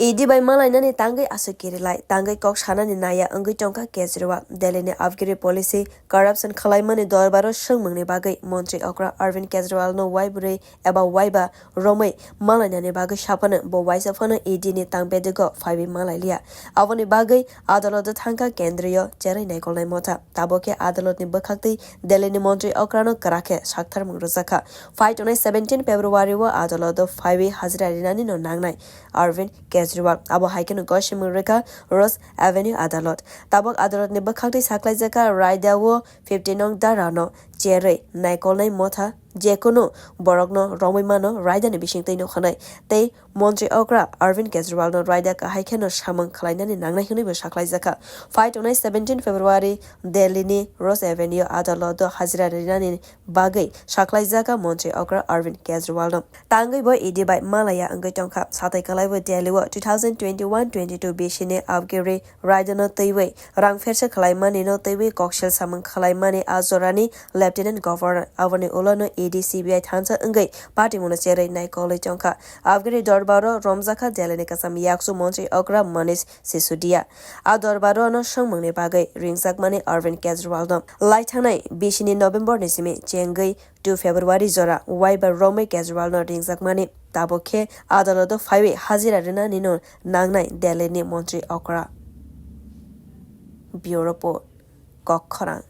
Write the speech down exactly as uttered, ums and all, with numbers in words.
E D bai malainani tangwi aswk kirilai, tangwi kok sanani naiya wngwi tongkha Kejriwal. Delhi ni abgiri policy corruption khwlaimani dorbaro swngmungni bagwi Montri okra Arvind Kejriwal no waibrwi eba waiba romwi malainani bagwi saphano bo waisa phano E D ni tang bedego phaiwi malailiya. Aboni bagwi adaloto thangkha kendriyo cherwi naikolnai motha. Tabok khe adalotni bwkhaktwi Delhi ni Montri okrano kwrakhe saktharmung rwjakha. Phai tongnai seventeen February o adaloto phaiwi hajira rinani no nangnai Arvind Kejriwal. Abo hai kheno gosimung rwkha Rose Avenue adalot. Tabok adalotni bwkhaktwi saklaijakha raida o fifty nong dara no cherwi naikolnai motha jekunu borokno romwi mano raidani bisingtwi nukhanai tei Montri okra Arvind Kejriwal no raida kahai kheno samung khwlainani nangnai hwnwibo saklaijakha. Phai tongnai seventeen February Delhi ni Rose Avenue adaloto hajira rinani bagwi saklaijakha Montri okra Arvind Kejriwal no. Tangwi bo E D bai malaya wngwi tongkha. Satai kalaibo Delhi o two thousand twenty-one twenty-two bisini abgiri raidano twiwi rang phersa khwlaimani no twiwi koksil samung khwlaimani a jorani Lieutenant Governor aboni ulo no E D C B I thansa wngwi party mungno cherwi naikolwi tongkha. Abgiri dorbaro romjakha Delhi ni kwcham yaksu montri okra Manish Sisodia. A dorbaro no swngmungni bagwi ringjakmani Arvind Kejriwal no lai thangnai bisini November ni simi chengwi two February jora waiba romwi Kejriwal no ringjakmani tabok khe adaloto phaiwi hajira rinani no nangnai Delhi ni montri okra. Bureau Report, Kokkhorang.